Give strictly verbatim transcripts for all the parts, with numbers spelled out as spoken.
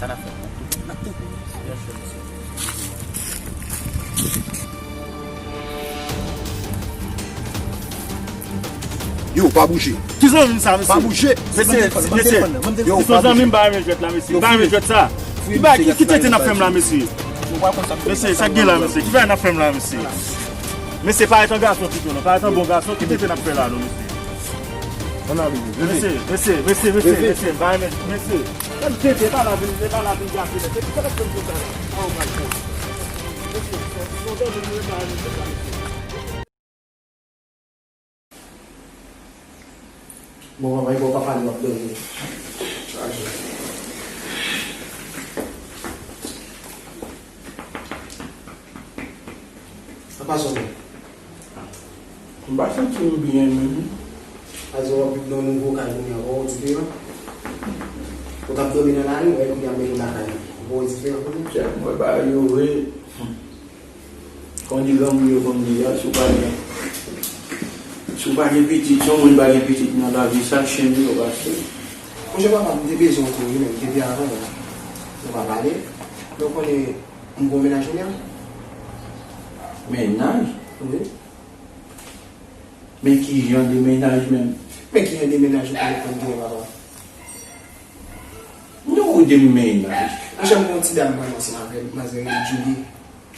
Sa n ap fè? N ap tou, n ap tou. Byen fè, mesye. Yo, pa bouje. Ki zanmi m sa, mesye? Pa bouje. Mesye, mesye. Yo, se yon zanmi m, m pa renmen jwèt la, mesye. M pa renmen jwèt sa. Ki bagay, ki, ki tenten n ap fè m la, mesye? Mesye, sa k gen la, mesye? Ki bagay n ap fè m la, mesye? Mesye, parèt an gason pito, non. Parèt an bon gason, ki tenten n ap fè la, non, mesye? Mesye, mesye, mesye, mesye, mesye, m pa renmen, mesye. Gad tenten, pa la vin, pa la vin gate, mesye. Ki sa k ap fè m konsa la? Oh my God. Mesye, son, son zanmi m, m pa renmen jwèt la, mesye. Bon, papa, bon, papa, nou ap dòmi. Papa, sòti. M pa santi m byen menm. Azo w ap viv nan nouvo kay kounye a, ou diferan. Ou t ap dòmi nan lari, wè kounye a m met ou lakay la. Ou diferan kounye a? Chèf, mwen ba yo vre. Kon di granmoun yo konn di a, si w pa gen, si w pa gen pitit, si yon moun pa gen pitit nan lavi sa, chen li yo pase. Monchè papa, m te bezwen w tou wi, men depi avan, nou pa pale. Men w konnen, m gon mennaj kounye a. Mennaj? Wi. Men ki jan de mennaj menm? Men ki jan de mennaj ou konnen konn genyen, papa? Non, ou di m mennaj. Monchè, m gon ti dam mwen ansanm avè l, manzè rele Julie.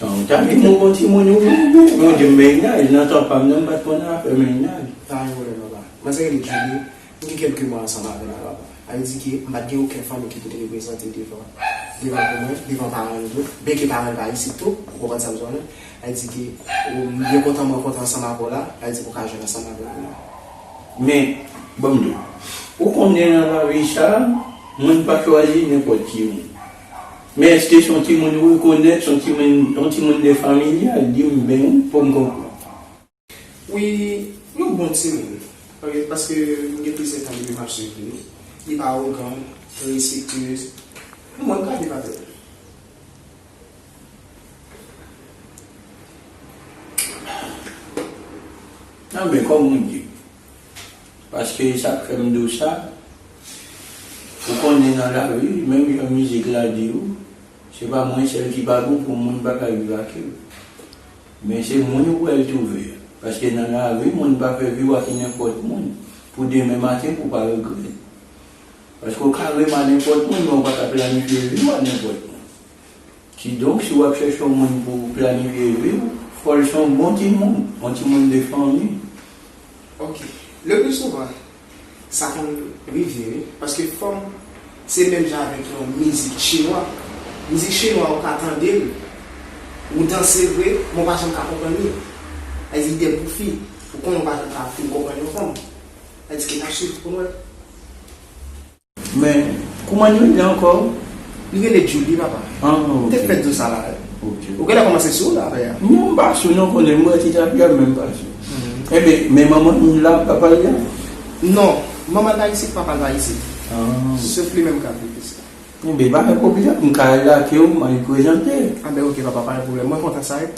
Non, ou ta di m ou gon timoun ou renmen, ou di m mennaj, nan tan pa m nan, m pa t konn afè mennaj. Pa gen pwoblèm, papa. Manzè rele Julie, m gen kèlke mwa ansanm avè l la, papa. Sa vle di ke m pa t gen okenn fanmi ki pou te reprezante devan, devan pou mwen, devan paran l tou. Byenke paran l pa isit tou, ou konprann sa m di w la. Sa vle di ke ou byen kontan m rankontre ansanm avè w la, sa vle di ke w ka jwenn ansanm avè l la. Men, ban m di w, ou konnen nan lavi sa, moun pa chwazi nenpòt ki moun. Men èske se yon timoun ou rekonèt, se yon timoun, yon timoun de familyal? Di m byen wi, pou m konprann. Wi, yon bon timoun. Ok, paske m gen plizyè tan depi m ap swiv li. Li pa awogan, li respektyez. Mwen, m ka viv avè l. Nan men kòm ou di. Paske sa k fè m di w sa, ou konnen nan lavi, menm jan mizik la di w, se pa mwen sèl ki pa bon pou moun pa ka viv ak yo. Men se moun ou pral twouve a. Paske nan lavi, moun pa fè vi w ak nenpòt moun. Pou demen maten, pou w pa regrèt. Paske w ka renmen nenpòt moun, men w pa ka planifye vi w ak nenpòt moun. Kidonk, si w ap chèche yon moun pou w planifye vi w, fò l se yon bon timoun, yon timoun de fanmi. Ok. Le pli souvan, sa konn rive, wi. Paske fanm, se menm jan avèk yon mizik chinwa. Mizik chinwa, ou ka tande l, ou danse vre, men w pa janm ka konprann li. Sa vle di idèm pou fi, ou konnen w pa janm ka fin konprann yon fanm. Sa vle di ke n ap swiv pou n wè. Men, kouman li rele ankò? Li rele Julie, papa. Ah, ok. M te fèk di w sa la. Ok. Ou genlè kòmanse sou la, frè. Non, m pa sou non, konnen m wè ti tapya, men m pa sou. Mhm. Enben, men manman l la, papa l la? Non, manman l pa isit, papa l pa isit. Ah. Sèl li menm k ap viv isit. Enben, pa gen pwoblèm, m ka al lage w, m al prezante. Ah ben, ok, papa, pa gen pwoblèm. Mwen kontan sa, wi.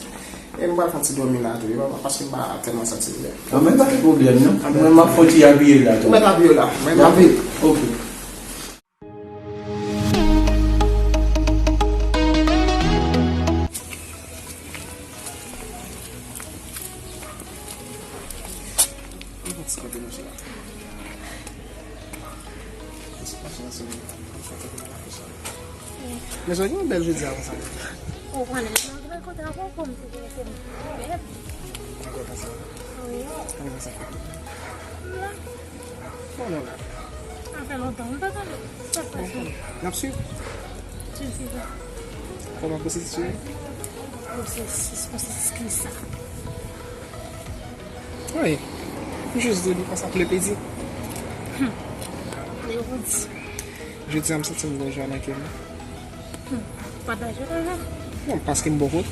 E m pral fè yon ti dòmi la tou, wi, papa, paske m pa tèlman santi m byen. Anben, pa gen pwoblèm, non. Mwen, m ap fè yon ti abiye la tou. Ou mèt abiye w la. Mwen, m ap vini. Ok. Mezanmi, yon bèl jodi a konsa. Ou konnen, malgre kote a poko m te gen se bèl. Nan kote sa? Wi. Nan kote sa? Wi. Bon, non. Sa fè lontan, m pa tande. Sa fè. N ap swiv. Swiv, swiv. Kòman pwosesis yo ye? Pwosesis, pwosesis ki sa? Anyen. M jis di w li konsa pou l pedi. Hmm. Yo di. Jodi a m santi m gen jwa nan kè m. Hmm. Pataje la, non? Non, paske m bò kote.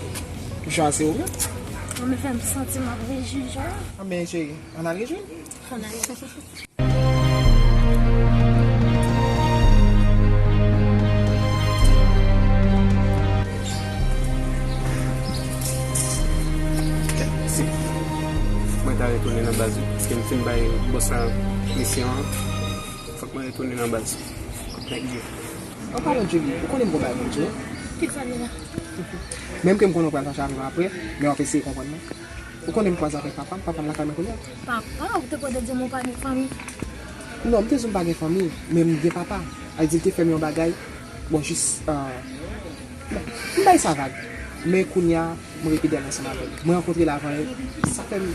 Jwa se ou menm. Ou menm fè m santi m ap rejwi jwa. Anben, cheri, ann al rejwi. Ann al. Mwen ta retounen nan baz wi, paske m fin bay bòs la misyon an. Fòk mwen retounen nan baz. Nèg di. An palan de li, ou konnen m gon bagay pou m di w. Ki sa li la? Menm ke m konnen w pral fache avè m apre, men w ap eseye konprann mwen. Ou konnen m kwaze avèk papa m, papa m lakay mwen kounye a. Papa, ou te konn di m ou pa gen fanmi? Non, m te di w m pa gen fanmi, men m gen papa. Sa vle di l te fè m yon bagay. Bon, jis, euh, bon, m bay sa vag. Men kounye a, mwen ret fidèl ansanm avè l. Mwen rankontre l avan yè, sa fè m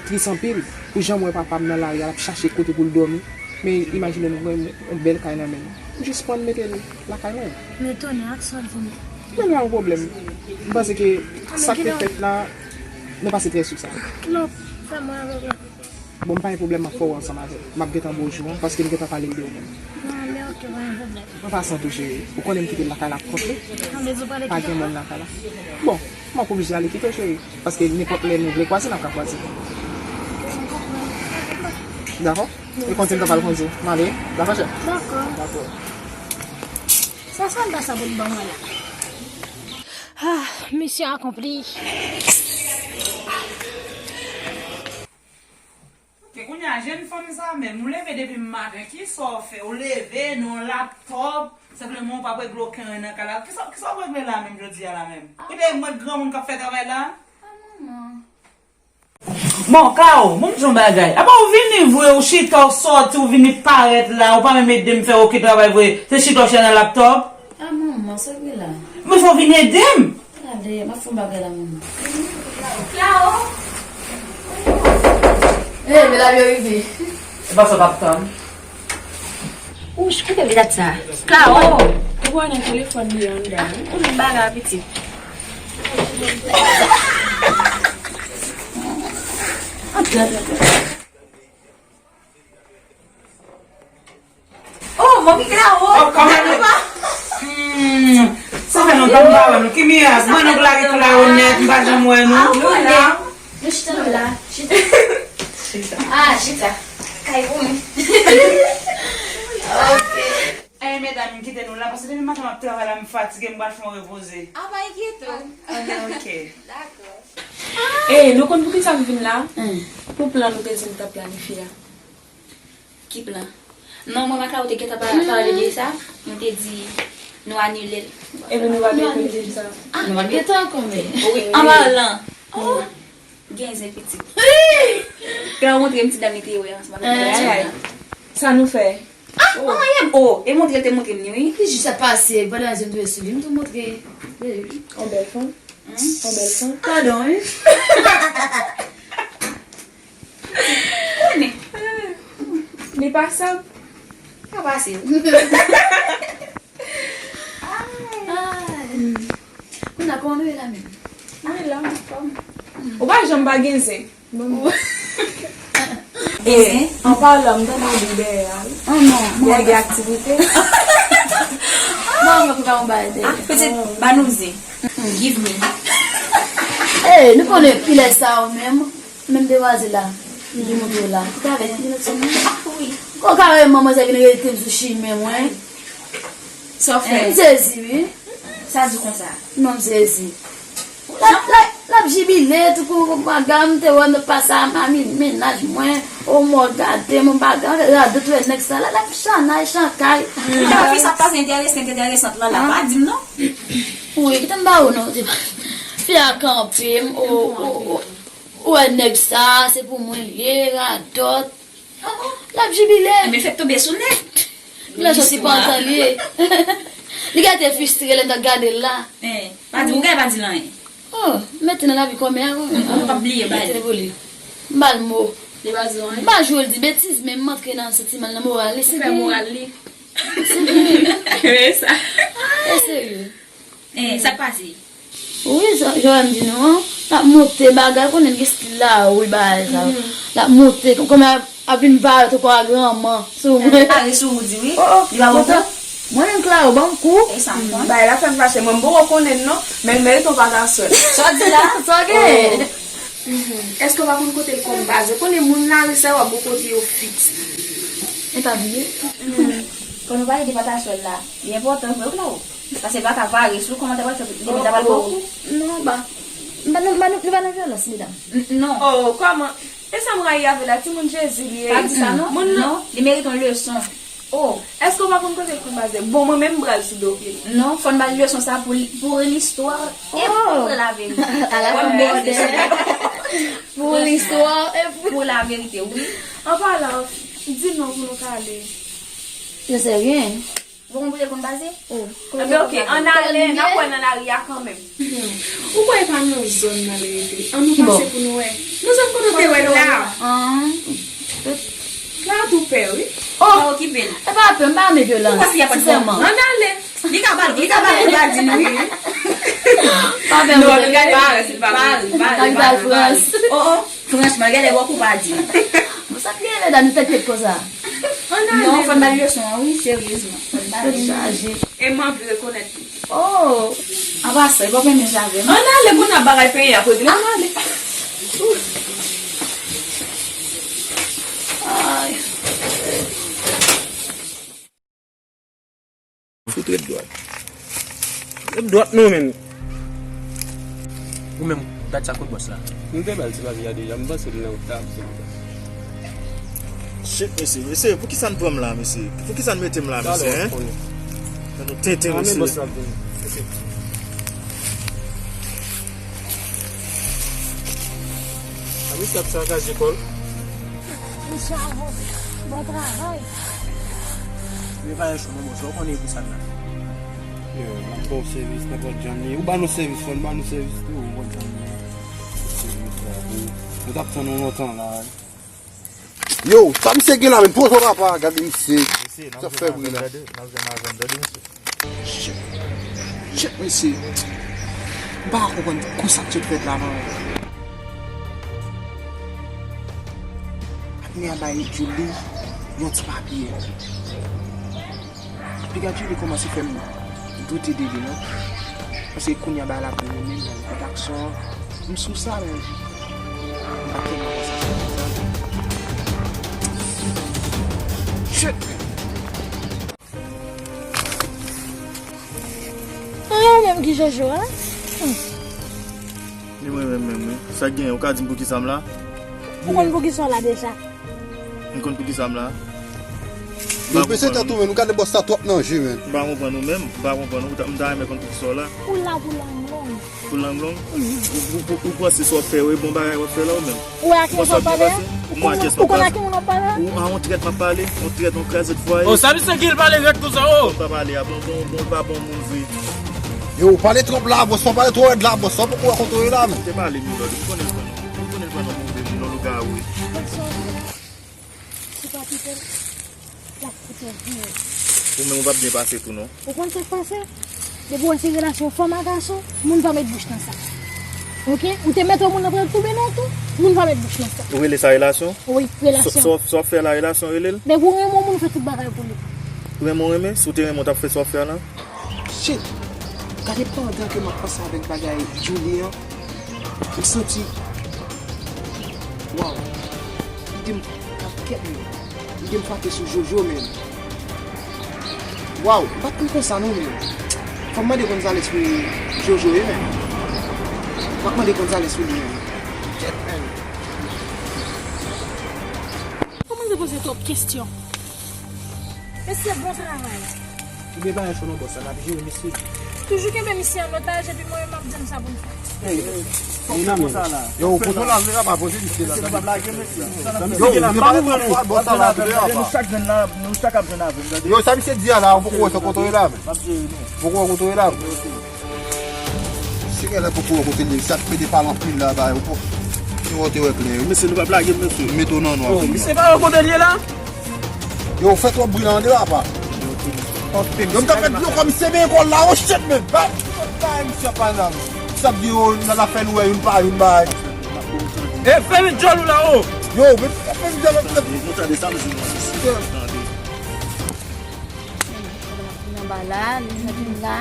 tris anpil. Pou jan m wè papa m nan lari a, l ap chache kote pou l dòmi. Men imajine m gen yon bèl kay nan men l. M jis pran l mete l lakay mwen. Men Tony, ak sa l vini. Men nou pa gen pwoblèm. M panse ke sa k te fèt la, nou pase trè sou sa. Non, fè mwen avè l. Bon, m pa gen pwoblèm, m ap fè w ansanm avè l. M ap gentan ba w jou an, paske m gentan pale l de ou menm. An, men oke, pa gen pwoblèm. An pasan tou, cheri, ou konnen m kite l lakay la pou kont li. An, men ou pale. Pa gen moun lakay la. Bon, m ap oblije ale kite w, cheri, paske nenpòt lè nou vle kwaze, n ap ka kwaze. Dakò? E konnen m ta pral konnen. M ale. Dakò, chè? Dakò. Dakò. Sa, sa, m pa sa pou l ban mwen la. Ah, misyon akonpli. Ok, kounye a, jèn fanm sa menm, ou leve depi maten, kisa w fè? Ou leve, nan laptop, senpleman ou p ap regle okenn ren nan kay la. Kisa, kisa w ap regle la menm jodi a la menm? Ou te mèt granmoun k ap fè travay la? Ah, manman. Bon, Kao, bon, m di yon bagay. Apa w vini vre, ou chita, ou sòti, ou vini parèt la, ou pa menm ede m fè okenn travay vre. Se chita w chita nan laptop. Ah, manman, sa k gen la? Men fò w vin ede m. Gade, m ap fè yon bagay la, manman. Klaro! Hey, medam yo rive. E pa sa w t ap tann? Wouch, kote m te dat sa? Klaro! Ou wè nan telefòn li anndan wi. Ou jwenn bagay pitit. Antre, antre, antre. Oh, manmi Klaro! Oh, kòman nou? Hmm, sa fè lontan m pa wè nou. Ki mirak? Mwen nou lage Klaro nèt, m pa janm wè nou. Ah, nou la. Nou chita, nou la. Chita. Chita. Ah, chita. Kay pou mwen. Ok. Eh, medam, kite nou la, paske depi maten m ap travay la, m fatige, m pral fè yon repoze. Ah, pa enkyete w. Ah, ok. Dakò. Eh, nou konn poukisa m vin la? Hmm. Pou plan nou te di m t ap planifye a. Ki plan? Non, mwen ak Klaro te gentan pa-, pale de sa. Nou te di nou anile l. Epi nou pa te konn di sa. Ah, nou pa te gentan konn. Wi, an palan. Oh, gen zen pitit. Klaro montre m ti dam li te wè ansanm avèk ti dam nan. Sa nou fè? Ah, manman yè m. Oh, e montre l te montre m li, wi. Li jis ap pase, pandan l ap dwe sou li, m tou montre. Yon bèl fanm. Hmm? Yon bèl fanm. Padon, wi. Konnen. Li pasab. Pa pase. Ay. Kounye a, kòman nou ye la menm? Nou ye la, anfòm. Ou pa janm pa gen zen. Bon. Eh, an palan, m tande w di dèyè a, wi. Oh non, dèyè gen aktivite. Non, mwen konn pa yon bagay dèyè. Ah, pitit, ba nou zen. Mm-mm, give me. Eh, nou konnen kilès sa yo menm. Menm demwazèl la, li montre w la. Ou ka avèk li, nou ti moun. Ah, wi. Kon ka wè manman sa vin rete m sou chimen mwen. Sa w fè? M sezi, wi. Sa di konsa? Non, m sezi. L ap, l ap, l ap jibile, tou kou maga, m te wè nan pase a, mami, mennaj mwen, o mò, gade m, bagay, radot wè nèg sa la, l ap chanay, chankay. Kòman fi sa pase enterese, enteresant la, la, pa di m non. Wi, kite m ba ou non, se pa. Fi a kanpe m, o, o, o, ou wè nèg sa, se pou mwen ye, radot. L ap jibile. Enben, fè tonbe sou nèg. Lè soti pantan li ye. Li ka te fristre lè m t ap gade l la. Eh, pa di, ou gen pa di l anyen. Oh, mete nan lavi kòmè a, wi. Mm, ou p ap bliye, bay. Mete pou li. M ba l mo. Li pa di w anyen? M pa jwe l di betiz, men m antre nan santiman l, nan moral li, se vre. Ou fè moral li. Se vre. E sa. E serye. Eh, sa k pase? Wi, sa, jan m di nou an, l ap monte bagay, konnen l gen stil la, wi, bagay sa. Mhm. L ap monte, kòm ap, ap vin parèt ankò a granman sou mwen. L pare sou ou di wi. Oh, oh, li pa bon pou ou? Mwen menm Klaro, ban m kou. E sa m konn. Bagay la fè m fache, mwen m poko konnen l non, men l merite yon pataswèl. Sa w di la? Sa w gen? Oh. Mhm. Èske w pa konn kote l kòm baz? Ou konnen moun lari sa yo ap bon kote yo fiks. E pa vre? Mhm. Kon nou pale de pataswèl la, li enpòtan vre wi Klaro. Paske l pa ka vare sou kòmantè pral fè demen ta pral pran kou. Non, ba. M pa nan, m pa nan, nou pa nan vyolans, medam. N-, non. Oh, kòman? E sa m rayi avè l la, timoun Jezi li ye. Pa di sa non. Moun nan. Non, li merite yon leson. Oh, èske w pa konn kote Fon Baze? Bon, mwen menm m pral sou do pye l. Non, Fon Baze leson sa pou, pou listwa e pou laverite. Ala Fon Baze. Pou listwa e pou laverite, wi. An palan, di non pou nou ka ale. Yo serye, hein? Bon, ou vle Fon Baze? Oh. Ebyen, ok, ann ale, n ap wè nan lari a kanmenm. Ou kwè e pa nan zòn nan li rete? Ann nou pase pou nou wè. Nou zòn kote w te wè l la. La tou pè, wi. Oh, pa okipe l. E pa pè, m pa renmen vyolans, sensèman. Ann ale. Li ka bat, li ka bat, li ka di nou, wi. Pa pè, non, nou gade pa, se pa ri, pa ri, pa ri, pa ri. Oh, oh. Franchman, genlè wòk ou pa di. Bon, sa k genlè la, nou tèt tèt konsa. Ann ale. Non, fò n ba l leson an, wi, seryezman. Fò n ba l. Tèt chaje. E m anvi rekonèt li. Oh! An pasan, li p ap renmen sa avè m. Ann ale, kounye a bagay peyi a ap regle, ann ale. Ay. Fout ret dwat. Ret dwat non, menm. Ou menm, gad sa kot bòs la. M te ba l ti papye a deja, m panse l nan wout la ap vin. Shit, mesye, mesye, poukisa n pran m la, mesye? Poukisa n mete m la, mesye, hein? Gade nou tenten, mesye. Bòs la ap vini. Ok. A, mesye ap sakaje kò l. Misye avans. Bon travay. Men pa yon chou non, bòs la, ou konnen e pou sa n la. Yo, n ap ba w sèvis nenpòt jan li ye. Ou ba nou sèvis, fò n ba nou sèvis tou, nenpòt jan li ye. Sèvis la pou, nou t ap tann ou lontan la. Yo, sa misye gen la menm? Poze w papa, gade misye. Sa fè bri la. Shit. Shit, mesye. M pa ka konprann konsa k sot fèt la, man. Patnè a bay Julie yon ti papye. Piga Julie kòmanse fè m doute de li, non. Paske kounye a bagay la pou mwen menm nan pwodiksyon an. M sou sa, men. M pa tèlman konsa sou sa. Shit, man. Ah, ou menm ki Jojo a? Hmm. Li mwen menm, menm, wi. Sa k genyen, ou ka di m poukisa m la? Ou konn poukisa w la deja? M konn poukisa m la? Yo, pese tèt ou, men, nou gade bòs sa twòp nan je, men. M pa konprann ou menm, m pa konprann ou, m ta renmen konn poukisa w la. Ou la pou lang long. Pou lang long? Ou, ou, ou, ou panse sa w ap fè yo e bon bagay w ap fè la ou menm? Ou wè a kiyès w ap pale a? Ou konn a ki moun w ap pale a? Ou a yon trèt m ap pale, yon trèt, yon krazèt vwaye. Oh, sa misye ki l pale rèd konsa, oh! Ou pa pale a, bon, bon, bon, pa bon moun vre. Yo, ou pale twòp la, bòs, ou pale twò rèd la, bòs, ou poko wè kote w ye la, men. Ou te pale milòd, ou konnen l pran non, ou konnen l pran non move moun, non lougawou. Si w pa kite l, l ap fout ou vye. Ou menm ou p ap byen pase tou non. Ou konn sa k pase? Depi w wè se relasyon fanm a gason, moun pa met bouch nan sa. Oke? Ou te mete yon moun nan pral tonbe nan tou, moun pa met bouch nan sa. Ou rele sa relasyon? Wi, relasyon. Sa w ap fè la relasyon rele l? Depi w renmen yon moun, ou fè tout bagay pou li. Ou renmen, ou renmen? Si w te renmen, w t ap fè sa w ap fè a la? Shit! Gade pandan ke m ap panse avèk bagay Julie an, m santi, waw, ide m kap kèt menm. Ide m frape sou Jojo menm. Waw, m pa t konn konsa non menm. Fò m mande Gonzales pou Jojo ye menm. M ap mande Gonzales pou li menm. Kèt menm. Kòmanse poze twòp kesyon. Mesye, bon travay. Ou byen pa yon cho non bòs la, n ap jere misye. Toujou kenbe misye an otaj, epi mwen menm m ap di n sa pou n fè. Ey, ey, ey, non, men. Yo, ou konprann la, men pa poze misye la. Yo, ou byen pa konprann bòs la la, nou chak jwenn la, nou chak ap jwenn avè m, tande. Yo, sa misye di a la, ou poko wè sa kote w ye la, men. M ap jere nou. Poko wè kote w ye la, men. Si gen lè poko wè kote l ye, sa k mete pale anpil la, ba, ou po-, ou te wè klè, wi. Mesye, nou p ap lage m, mesye. Mete w nan nwa. Oh, misye pa wè kote l ye la? Yo, ou fè twòp bri la, tande, papa. Yo, m ta fè dlo kòm se men kòl la, oh shit, men. Ba, ba, misye pa la. Sa di yo, nan afè nou wè, youn pa youn, ba. E, fèmen djòl ou la, oh. Yo, men, fèmen djòl ou la. Nou tande sa, mesye, nou tande. Nan ba la, li nan la.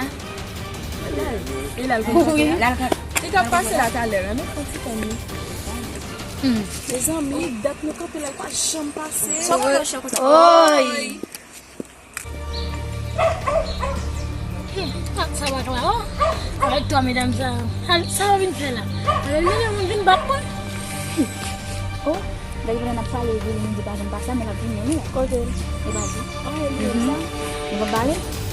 E l al konn pase la. Li t ap pase la talè, men nou fon ti tann li. Hmm. Mezanmi, dat nou kanpe la, li pa janm pase. Sa w konn fè konsa? Oy! Hmm, sa pa klè, oh. Avèk twa medam sa, sa, sa yo vin fè la? Alò, li vin, vin bat mwen. Oh. Lè pandan n ap pale, epi li di pa janm pase la, men l ap vini yon lè. Kote? Li pa di. Oh, li di sa? Li pa pale?